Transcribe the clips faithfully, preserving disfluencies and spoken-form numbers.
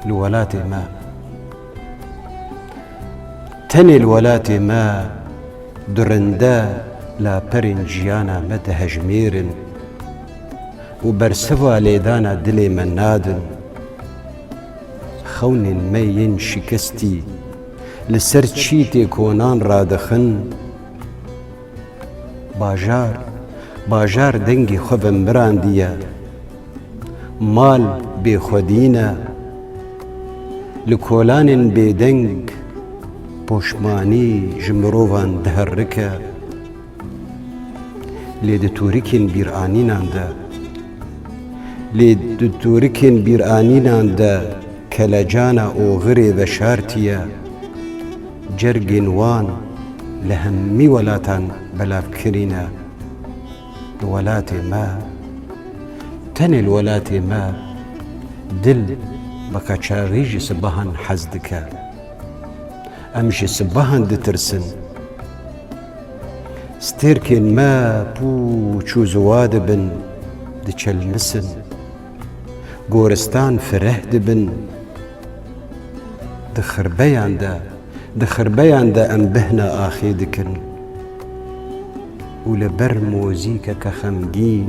Li welatê me, tenê li welatê me durinde laperên jiyana me dihejmêrin û bersiva lêdana dilê me nadin. Xewnên me yên şikestî li ser çîtê konan radixin. Bajar, bajar dengê xwe vemirandiye. Mal bêxwedî ne. Li kolanên bêdeng poşmanî ji mirovan diherike. Lê di tûrikên bîranînan de, lê di tûrikên bîranînan de kelecana oxirê veşartiye. Cergên wan li hemî welatan belavkirî ne. Li welatê me, tenê li welatê me, dil bi qeçaxî ji sibahan hez dike. Em ji sibahan ditirsin. Stêrkên me pûç û ziwa dibin, diçelmisin. Goristan fireh dibin. Di xirbeyan de, di xirbeyan de em bihna axê dikin. Û li ber mozîkeke xemgîn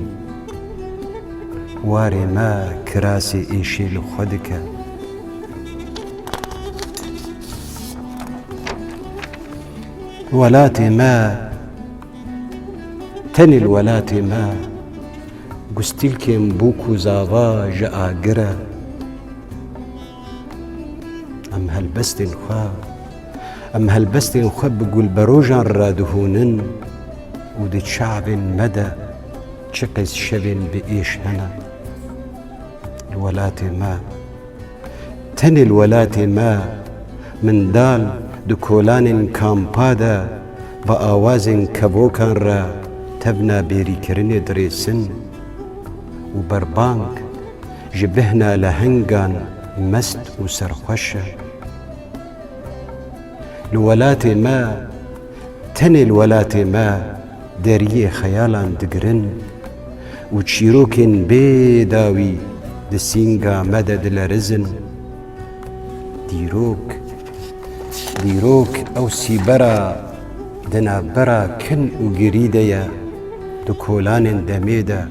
warê me kirasê êşê li xwe dike. Welatê me, tenê li welatê me, gustîlkên bûk û zava ji agir e. Em helbestên xwe, em helbestên xwe bi gulberojan re dihûnin û di çavên me de çiqês şevên bi êş hene. Li welatê me, tenê li welatê me, mindal di kolanên kampa de bi awazên kevokan re tevna bêrîkirinê dirêsin û berbang ji bihna lehengan mest û serxweş e. Li welatê me, tenê li welatê me deriyê xeyalan digirin û çîrokên bê dawî di sînga me de dilerizin. Dîrok, dîrok ew sîbera di navbera kin û girî de ye, di kolanên demê de.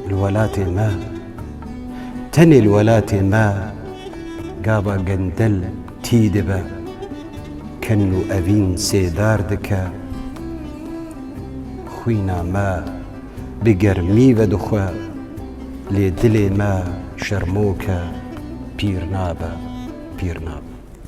Li welatê me, tenê li welatê me gava gundel tî dibe, ken û evîn sêdar dike. Xwîna me bi germî vedixwe, lê dilê me şermok e, pîr nabe, pîr nabe.